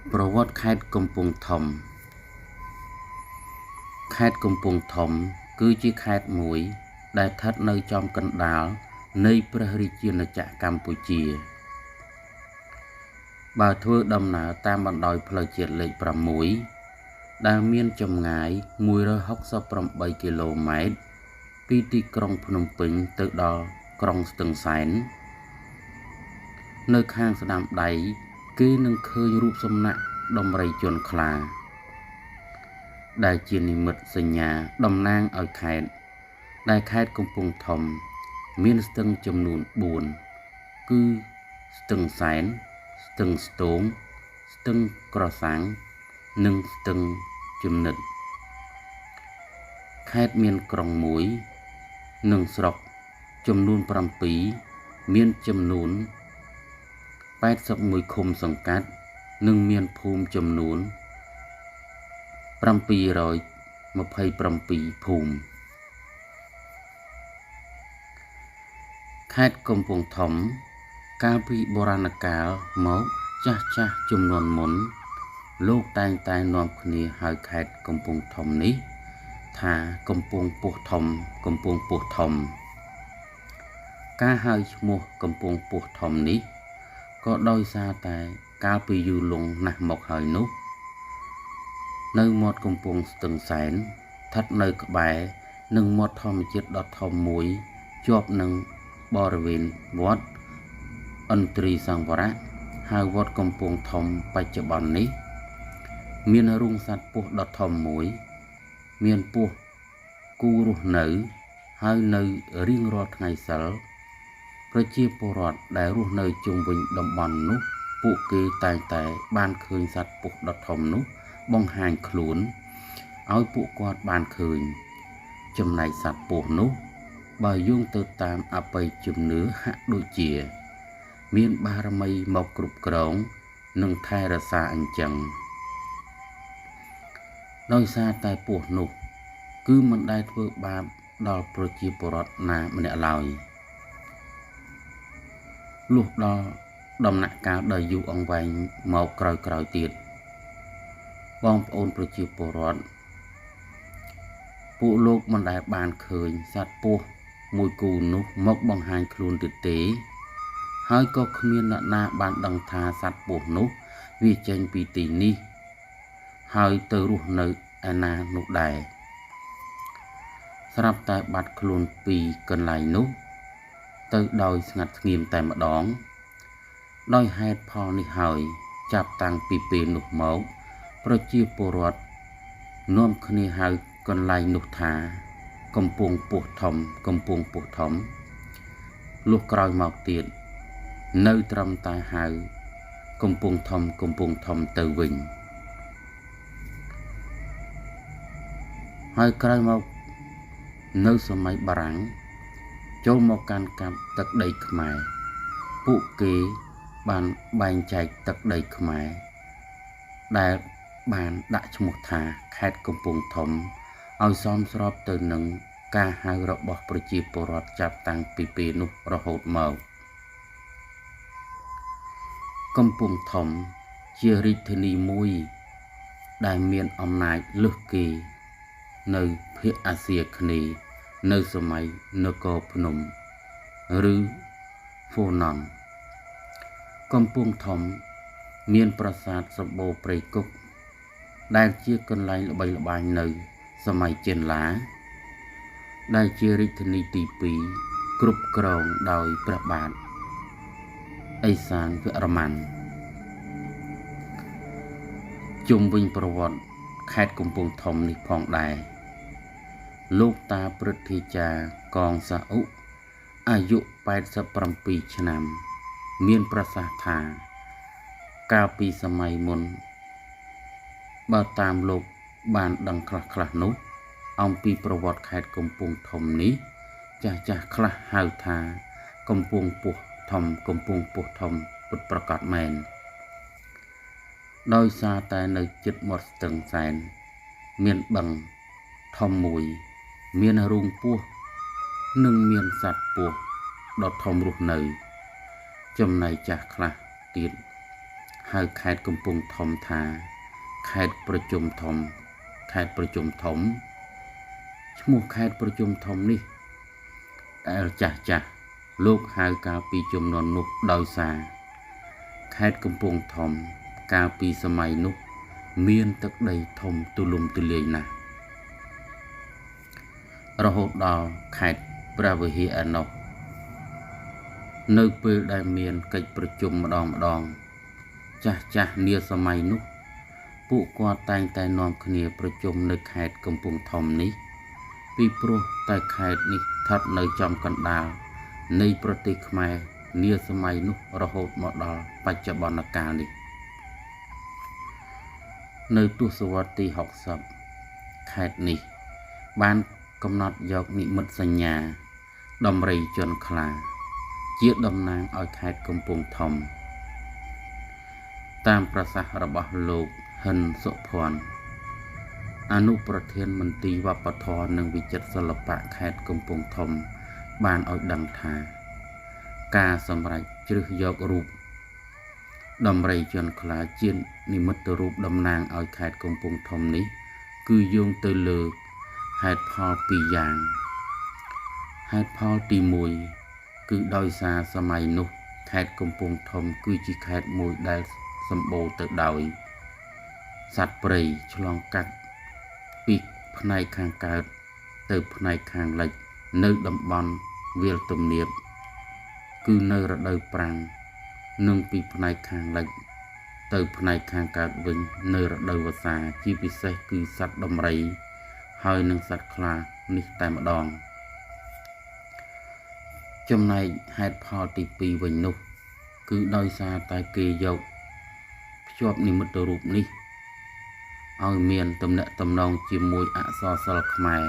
ប្រវត្តិខេត្តកំពង់ធំខេត្តកំពង់ធំគឺជាខេត្តមួយដែលស្ថិតនៅចំកណ្ដាលនៃព្រះរាជាណាចក្រកម្ពុជាបើធ្វើដំណើរតាមបណ្ដោយផ្លូវជាតិលេខ6ដែលមានចម្ងាយ168គីឡូម៉ែត្រពីទីក្រុងភ្នំពេញទៅដល់ក្រុងស្ទឹងសែននៅខាងស្ដាំដៃគេនឹងឃើញរូបសំណាកដំរីជន់ខ្លាដែលជានិមិត្តសញ្ញាតំណាងឲ្យខេត្តដែលខេត្តកំពង់ធំមានស្ទឹងចំនួន4គឺស្ទឹងសែនស្ទឹងស្ទោងស្ទឹងក្រសាំងនិងស្ទឹងជំនិតខេត្តមានក្រុងមួយនិងស្រុកចំនួន7មានចំនួន81ឃុំសង្កាត់និងមានភូមិចំនួន727ភូមិខេត្តកំពង់ធំកាលពីបុរាណកាលមកចាស់ចាស់ចំនួនមុនលោកតែងតែនាំគ្នាហៅខេត្តកំពង់ធំនេះថាកំពង់ពោះធំកំពង់ពោះធំការហៅឈ្មោះកំពង់ពោះធំនេះក៏ដោយសារតែកាលពីយូរលង់ណាស់មកហើយនោះនៅមាត់កំពង់ស្ទឹងសែនស្ថិតនៅក្បែរនឹងមាត់ធម្មជាតិដ៏ធំមួយជាប់នឹងបរិវេណវត្តឥន្ទ្រីសង្វរៈហៅវត្តកំពង់ធំបច្ចុប្បន្ននេះមានរូងសត្វពស់ដ៏ធំមួយមានពស់គូរស់នៅហើយនៅរៀងរាល់ថ្ងៃសីលប្រជាពលរដ្ឋដែលរស់នៅជុំវិញតំបន់នោះពួកគេតែងតែបានឃើញសត្វពស់ដ៏ធំនោះបង្ហាញខ្លួនឲ្យពួកគាត់បានឃើញចំណែកសត្វពស់នោះបើយោងទៅតាមអបិយជំនឿហាក់ដូចជាមានបារមីមកគ្រប់គ្រងនិងថែរក្សាអញ្ចឹងដោយសារតែពស់នោះគឺមិនដែលធ្វើបាបដល់ប្រជាពលរដ្ឋណាម្នាក់ឡើយលុះដល់ដំណាក់កាលដ៏យូរអង្វែងមកក្រោយៗទៀតបងប្អូនប្រជាពលរដ្ឋពួកលោកមិនដែលបានឃើញសត្វពស់មួយគូនោះមកបង្ហាញខ្លួនទៀតទេហើយក៏គ្មានអ្នកណាបានដឹងថាសត្វពស់នោះវាចេញពីទីនេះហើយទៅរស់នៅឯណានោះដែរស្រាប់តែបាត់ខ្លួនពីកន្លែងនោះទៅដោយស្ងាត់ស្ងៀមតែម្ដងដោយហេតុផលនេះហើយចាប់តាំងពីពេលនោះមកប្រជាពលរដ្ឋនាំគ្នាហៅកន្លែងនោះថាកំពង់ពោះធំកំពង់ពោះធំលុះក្រោយមកទៀតនៅត្រឹមតែហៅកំពង់ធំកំពង់ធំទៅវិញហើយក្រោយមកនៅសម័យបារាំងចូលមកកាន់កាប់ទឹកដីខ្មែរពួកគេបានបែងចែកទឹកដីខ្មែរដែលបានដាក់ឈ្មោះថាខេត្តកំពង់ធំឲ្យសមស្របទៅនឹងការហៅរបស់ប្រជាពលរដ្ឋចាប់តាំងពីពេលនោះរហូតមកកំពង់ធំជារាជធានីមួយដែលមានអំណាចលើសគេនៅភាគអាស៊ីអាគ្នេយ៍នៅសម័យនគរភ្នំឬហ្វូណនកំពង់ធំមានប្រាសាទសម្បូរព្រៃគុកដែលជាកន្លែងល្បីល្បាញនៅសម័យចេនឡាដែលជារាជធានីទី2គ្រប់គ្រងដោយព្រះបាទឥសានវរ្ម័នជុំវិញប្រវត្តិខេត្តកំពង់ធំនេះផងដែរលោកតាព្រឹទ្ធាចារ្យកងសាអ៊ុអាយុ87ឆ្នាំមានប្រសាសន៍ថាកាលពីសម័យមុនបើតាមលោកបានដឹងខ្លះៗនោះអំពីប្រវត្តិខេត្តកំពង់ធំនេះចាស់ៗខ្លះហៅថាកំពង់ពោះធំកំពង់ពោះធំពិតប្រាកដមែនដោយសារតែនៅជិតមាត់ស្ទឹងសែនមានបឹងធំមួយមានរូងពស់និងមានសត្វពស់ដ៏ធំរស់នៅចំណែកចាស់ខ្លះទៀត ហៅខេត្តកំពង់ធំថាខេត្តប្រជុំធំខេត្តប្រជុំធំឈ្មោះខេត្តប្រជុំធំនេះដែលចាស់ចាស់លោកហៅកាលពីជំនាន់នោះដោយសារខេត្តកំពង់ធំកាលពីសម័យនោះមានទឹកដីធំទូលំទូលាយណាស់រហូតដល់ខេត្តព្រះវិហារឯណោះនៅពេលដែលមានកិច្ចប្រជុំម្ដងម្ដងចាស់ចាស់នាសម័យនោះពួកគាត់តែងតែនាំគ្នាប្រជុំនៅខេត្តកំពង់ធំនេះពីព្រោះតែខេត្តនេះស្ថិតនៅចំកណ្ដាលនៃប្រទេសខ្មែរនាសម័យនោះរហូតមកដល់បច្ចុប្បន្នកាលនេះនៅទសវត្សរ៍ទី60ខេត្តនេះបានកំណត់យកនិមិត្តសញ្ញាដំរីជនខ្លាជាតំណាងឲ្យខេត្តកំពង់ធំតាមប្រសាសន៍របស់លោកហិនសុភ័ណ្ឌអនុប្រធានមន្ទីរវប្បធម៌និងវិចិត្រសិល្បៈខេត្តកំពង់ធំបានឲ្យដឹងថាការសម្រេចជ្រើសយករូបដំរីជនខ្លាជានិមិត្តរូបតំណាងឲ្យខេត្តកំពង់ធំនេះគឺយោងទៅលើហេតុផលពីរយ៉ាងហេតុផលទី1គឺដោយសារសម័យនោះខេត្តកំពង់ធំគឺជាខេត្តមួយដែលសម្បូរទៅដោយសត្វព្រៃឆ្លងកាត់ពីផ្នែកខាងកើតទៅផ្នែកខាងលិចនៅតំបន់វាលទំនាបគឺនៅរដូវប្រាំងនិងពីផ្នែកខាងលិចទៅផ្នែកខាងកើតវិញនៅរដូវវស្សាជាពិសេសគឺសត្វដំរីហើយនិងសត្វខ្លានេះតែម្ដងចំណែកហេតុផលទី2វិញនោះគឺដោយសារតែគេយកភ្ជាប់និមិត្តរូបនេះឲ្យមានទំនាក់ទំនងជាមួយអក្សរសិល្ប៍ខ្មែរ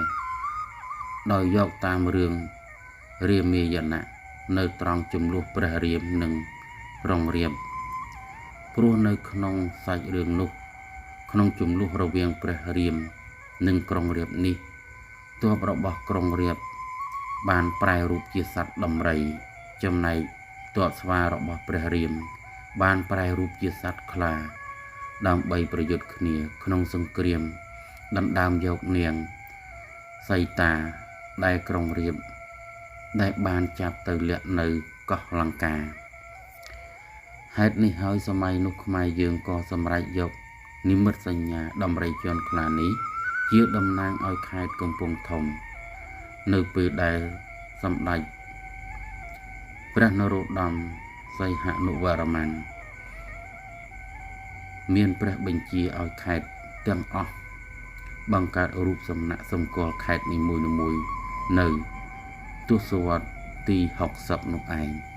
ដោយយកតាមរឿងរាមាយណៈនៅត្រង់ចំនួនព្រះរាមនិងក្រុងរាពណ៍ព្រោះនៅក្នុងសាច់រឿងនោះក្នុងចំនួនរវាងព្រះរាមនិងក្រុងរាពណ៍នេះទ័ពរបស់ក្រុងរាពណ៍បានប្រែរូបជាសត្វដំរីចំណែកទ័ពស្វារបស់ព្រះរាមបានប្រែរូបជាសត្វខ្លាដើម្បីប្រយុទ្ធគ្នាក្នុងសង្គ្រាមដណ្ដើមយកនាងសីតាដែលក្រុងរាពណ៍ដែលបានចាប់ទៅលាក់នៅកោះលង្កាហេតុនេះហើយសម័យនោះខ្មែរយើងក៏សម្រេចយកនិមិត្តសញ្ញាដំរីជាន់ខ្លានេះជាតំណាងឲ្យខេត្តកំពង់ធំនៅពេលដែលសម្ដេចព្រះនរោត្តមសីហនុវរ្ម័នមានព្រះបញ្ជាឲ្យខេត្តទាំងអស់បង្កើតរូបសំណាកសម្គាល់ខេត្តនីមួយៗនៅទសវត្សរ៍ទី60នោះឯង។